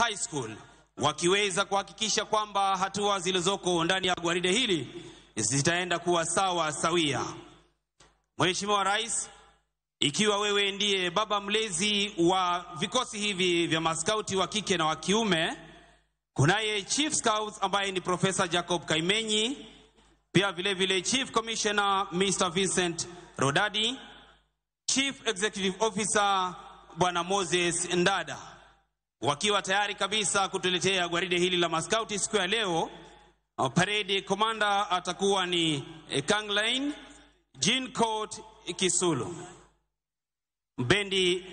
High School, wakiweza kuhakikisha kwamba hatua zilizoko ndani ya gwaride hili zitaenda kuwa sawa sawia. Mheshimiwa Rais, ikiwa wewe ndiye baba mlezi wa vikosi hivi vya maskauti wa kike na wa kiume, kunaye Chief Scouts ambaye ni Profesa Jacob Kaimenyi, pia vile vile Chief Commissioner Mr. Vincent Rodadi, Chief Executive Officer Bwana Moses Ndada, wakiwa tayari kabisa kutuletea gwaride hili la maskauti siku ya leo. Parade Commander atakuwa ni Kanglain Jean Court Kisulu. Bendi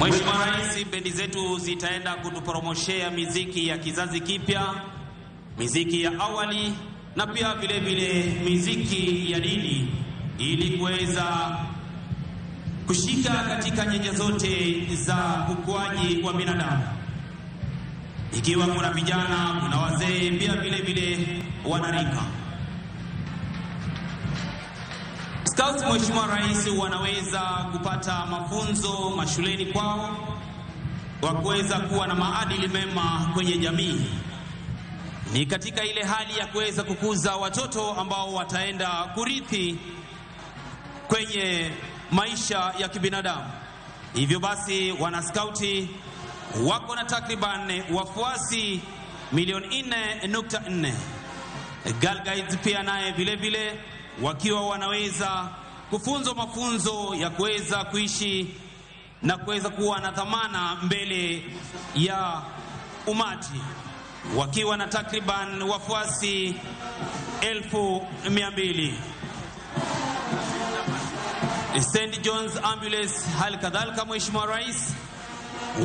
Mheshimiwa Rais, bendi zetu zitaenda kutupromoshea miziki ya kizazi kipya, miziki ya awali na pia vile vile miziki ya dini, ili kuweza kushika katika nyanja zote za ukuaji wa binadamu. Ikiwa kuna vijana, kuna wazee, pia vile vile wanarika. Scouts, Mheshimiwa Rais, wanaweza kupata mafunzo mashuleni kwao kwa kuweza kuwa na maadili mema kwenye jamii. Ni katika ile hali ya kuweza kukuza watoto ambao wataenda kurithi kwenye maisha ya kibinadamu. Hivyo basi wanaskauti wako na takriban wafuasi milioni 4.4. Girl Guides pia naye vile vile wakiwa wanaweza kufunzwa mafunzo ya kuweza kuishi na kuweza kuwa na dhamana mbele ya umati, wakiwa na takriban wafuasi 200,000. St. John's Ambulance hali kadhalika, Mheshimiwa Rais,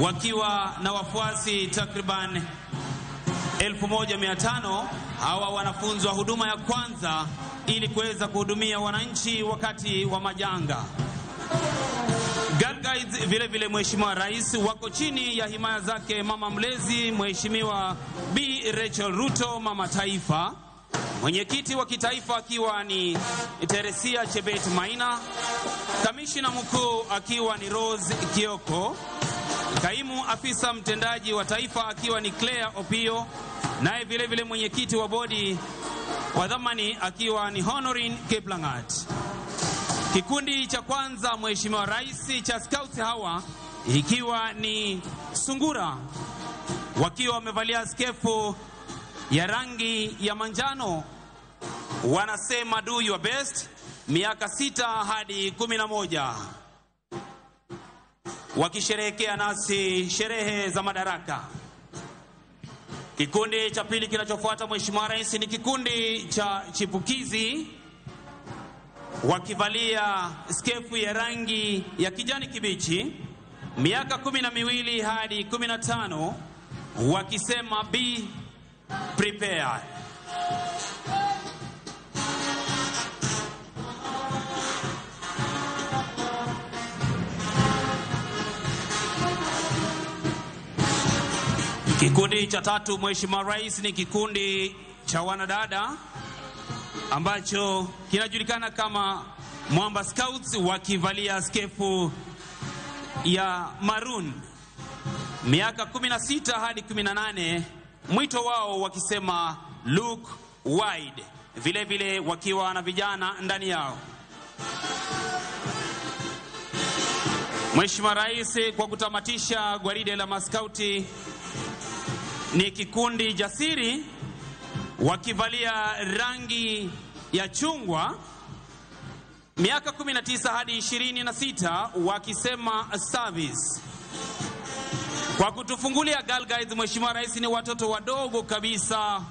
wakiwa na wafuasi takriban 1500. Hawa wanafunzwa huduma ya kwanza ili kuweza kuhudumia wananchi wakati wa majanga. Girl Guides vile vile, Mheshimiwa Rais, wako chini ya himaya zake mama mlezi Mheshimiwa B. Rachel Ruto, mama taifa, mwenyekiti wa kitaifa akiwa ni Teresia Chebet Maina, kamishina mkuu akiwa ni Rose Kioko, kaimu afisa mtendaji wa taifa akiwa ni Claire Opio, naye vile vile mwenyekiti wa bodi wa dhamani akiwa ni Honorin Kiplangat. Kikundi cha kwanza, Mheshimiwa Rais, cha Scouts hawa ikiwa ni Sungura, wakiwa wamevalia skefu ya rangi ya manjano, wanasema do your best, miaka 6 hadi 11, wakisherehekea nasi sherehe za madaraka. Kikundi cha pili kinachofuata, Mheshimiwa Rais, ni kikundi cha chipukizi, wakivalia skefu ya rangi ya kijani kibichi, miaka 12 hadi 15, wakisema be prepared. Kikundi cha tatu, Mheshimiwa Rais, ni kikundi cha wanadada ambacho kinajulikana kama Mwamba Scouts, wakivalia skefu ya maroon, miaka 16 hadi 18, mwito wao wakisema look wide, vile vile wakiwa na vijana ndani yao. Mheshimiwa Rais, kwa kutamatisha gwaride la maskauti ni kikundi jasiri wakivalia rangi ya chungwa, miaka 19 hadi 26, wakisema service. Kwa kutufungulia Girl Guides, Mheshimiwa Rais, ni watoto wadogo kabisa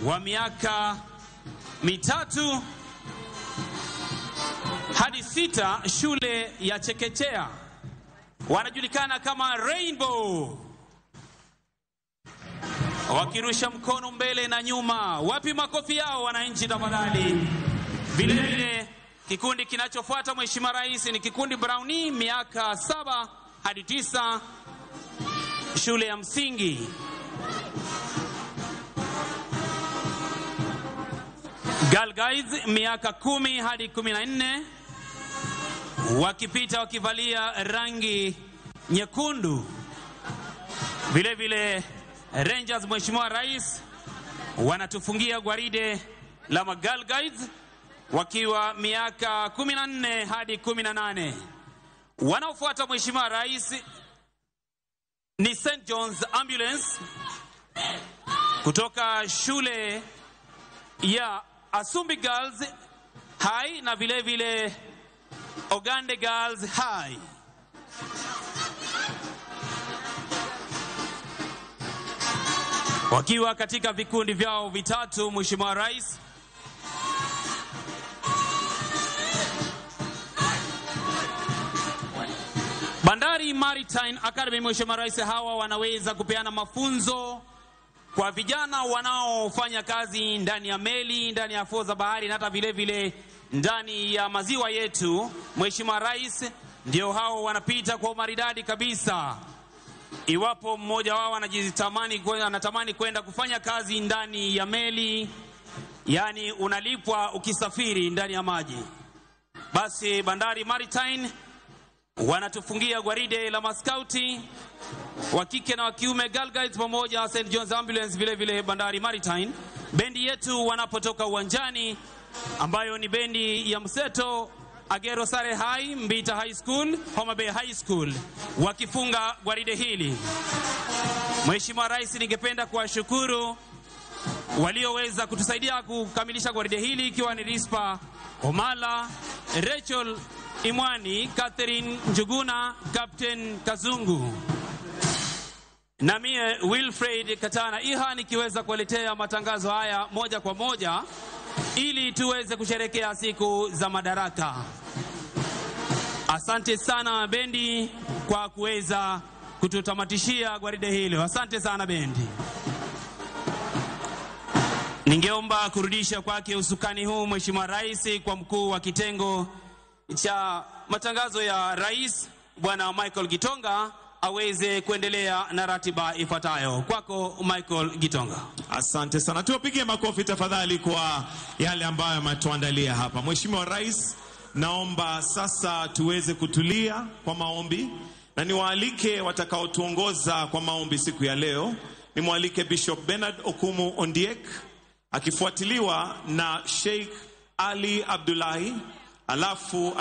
wa miaka 3 hadi 6, shule ya chekechea, wanajulikana kama Rainbow, wakirusha mkono mbele na nyuma. Wapi makofi yao wananchi tafadhali? Vile vile kikundi kinachofuata Mheshimiwa Rais ni kikundi Brownie, miaka 7 hadi 9, shule ya msingi. Girl Guides miaka 10 hadi 14, wakipita wakivalia rangi nyekundu. Vile vile Rangers Mheshimiwa Rais wanatufungia gwaride la Girl Guides wakiwa miaka 14 hadi 18. Wanaofuata Mheshimiwa Rais ni St John's Ambulance kutoka shule ya Asumbi Girls High na vile vile Ogande Girls High. Wakiwa katika vikundi vyao vitatu Mheshimiwa Rais. Bandari Maritime Academy Mheshimiwa Rais, hawa wanaweza kupeana mafunzo kwa vijana wanaofanya kazi ndani ya meli, ndani ya fuo za bahari na hata vile vile ndani ya maziwa yetu. Mheshimiwa Rais, ndio hao wanapita kwa umaridadi kabisa. Iwapo mmoja wao anatamani kwenda kufanya kazi ndani ya meli, yani unalipwa ukisafiri ndani ya maji, basi Bandari Maritime wanatufungia gwaride la maskauti wa kike na wa kiume, Girl Guides pamoja St John's Ambulance, vile vile Bandari Maritime. Bendi yetu wanapotoka uwanjani, ambayo ni bendi ya mseto Agero Sare High, Mbita High School, Homa Bay High School, wakifunga gwaride hili. Mheshimiwa Rais, ningependa kuwashukuru walioweza kutusaidia kukamilisha gwaride hili, ikiwa ni Rispa Omala, Rachel Imwani, Catherine Njuguna, Captain Kazungu na mie Wilfred Katana Iha nikiweza kuwaletea matangazo haya moja kwa moja ili tuweze kusherekea siku za madaraka. Asante sana bendi kwa kuweza kututamatishia gwaride hilo. Asante sana bendi. Ningeomba kurudisha kwake usukani huu Mheshimiwa Rais kwa mkuu wa kitengo cha matangazo ya Rais Bwana Michael Gitonga aweze kuendelea na ratiba ifuatayo. Kwako Michael Gitonga. Asante sana. Tuwapigie makofi tafadhali kwa yale ambayo ametuandalia hapa. Mheshimiwa Rais, naomba sasa tuweze kutulia kwa maombi, na niwaalike watakaotuongoza kwa maombi siku ya leo. Nimwalike Bishop Bernard Okumu Ondiek, akifuatiliwa na Sheikh Ali Abdullahi, alafu